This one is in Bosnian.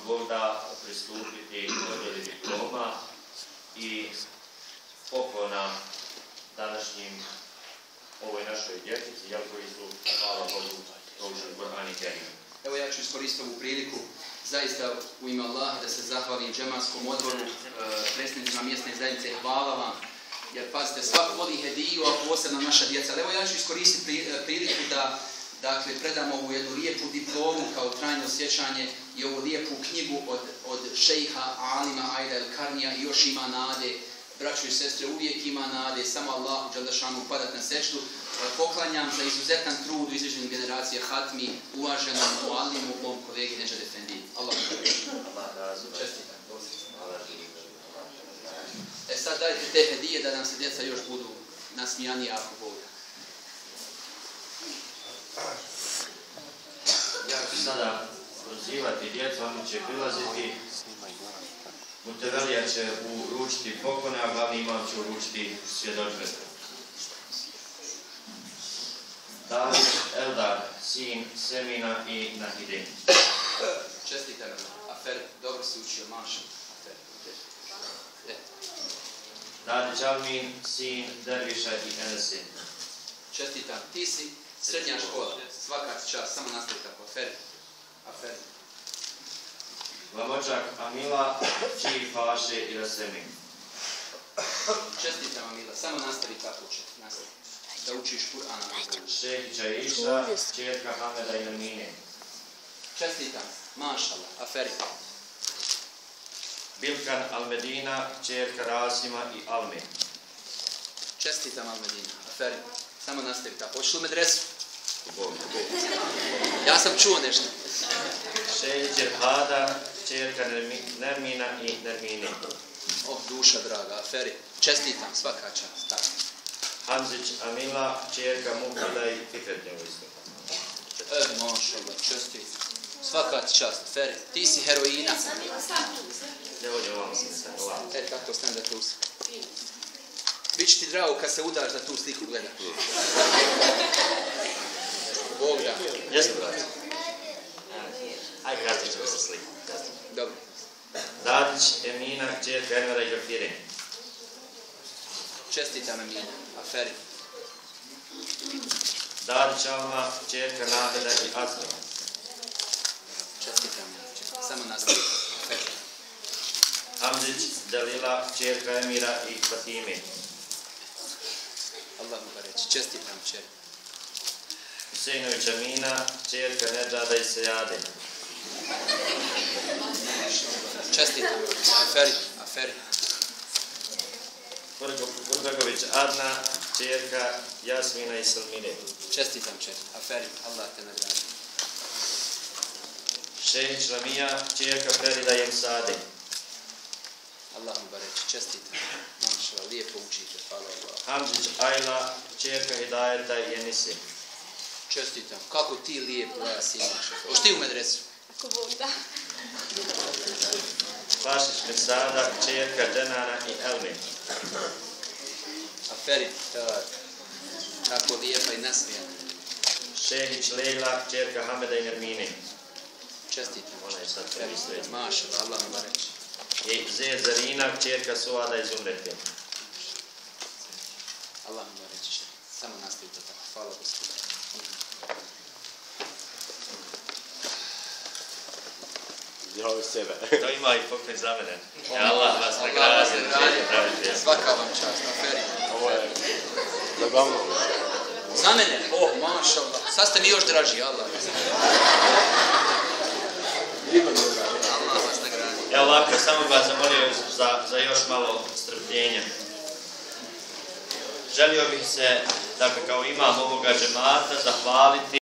Bog da pristupiti dodjeli diploma i poklona današnjim ovoj našoj djecici, koji su, hvala Bogu, učili Kur'an i Kerim. Evo ja ću iskoristiti ovu priliku zaista u ime Allaha da se zahvalim džematskom odboru, predstavnicima mjesne zajednice, hvala vam. Jer pazite, svako voli hediju, a posebno naša djeca. Ali evo ja ću iskoristiti priliku da predam ovu jednu lijepu diplomu kao trajno sjećanje i ovu lijepu knjigu od šejha Alima Ajda El Karnija i još ima nade. Braćo i sestre, uvijek ima nade, samo Allahu dželešanu padat na sečdu. Poklanjam za izuzetan trud u izveđenju generacije Hatmi, uvaženom muallimu, mom kolegi Neđad Efendi. Allah čestitam. Sad dajte te hedije da nam se djeca još budu nasmijani ako Bog. Ja ću sada prozivati djecu, oni će prilaziti. Mutevelija će uručiti poklone, a glavni imam će uručiti svjedodžbe. David Eldar, sin Semina i Nahide. Čestitam, Afer, dobro si učio, maša. Radić Almin, sin Derviša i Enesi. Čestitam, ti si srednja škola, svaka čast, samo nastavi tako, Afer. Vlamočak Amila, Čiji Faše i Rasemi. Čestitam Amila, samo nastavi tako učiti, nastavi. Da učiš Kur'ana. Šehića Iša, čerka Hameda i Nermine. Čestitam, mašala, Aferi. Bilkan Almedina, čerka Rasima i Alme. Čestitam Almedina, Aferi. Samo nastavi tako. Hoćeš li u medresu? Ja sam čuo nešto. Šehić Hada, čerka Nermina i Nermine. Duša draga, Aferi. Čestitam, svaka čast. Tako. Hamzić Amila, čerka Mukada i Fikretnjevo isto. Mašala, čestitam. Svaka čast, Aferi. Ti si heroina. Ne ovdje ovam sam se, ovam. Tako stane da tu si. Biće ti drago kad se udaš da tu sliku gledaš. Bog da. Jesmo, brate? Aj, kasnije ćemo se sliku. Dobro. Radić Emina, čerka Envera i Gafire. Čestitam Emina, Aferi. Dadić Alma, čerka Naheda i Azra. Čestitam, samo nastavi, Aferi. Hamzić Dalila, čerka Emira i Fatime. Allah mu ga reći, čestitam čerka. Huseinović Amina, čerka Nedžada i Sejade. Čestitam, Aferi. Kurbegović Adna, čerka Jasmina i Salmine. Čestitam čerka, Aferi, Allah te nagradi. Šehić Lamija, čerka Ferida i Emsade. Allah mu ga reći, čestitam. Mašala, lijepo učite, hvala Allah. Hamzić Ajla, čerka Hidajeta i Enise. Čestitam, kako ti lijepo glas imaš. Hoš ti u medresu? Ako Bog da. Pašić Mesada, čerka Dženana i Elme. Aferi, tako lijepa i nasmijana. Šehić Lejla, čerka Hameda i Nermine. Čestitam. Ona je sad prvi sred. Mašala, Allah mu ga reći. I Zed Zarina, čerka Suada iz Umrete. Allah mu ga reći. Samo nastavite tako. Hvala Gospodu. Joj sebe. To ima i pokret za mene. Allah vas nagradi. Svaka vam čast, Aferi. Ovo je zabavno. Za mene? Mašallah. Sad ste mi još draži, Allah. Allah vas nagradi. Evo ovako, samo bih vas zamolio za još malo strpljenja. Želio bih se, dakle, kao imam ovoga džemata, zahvaliti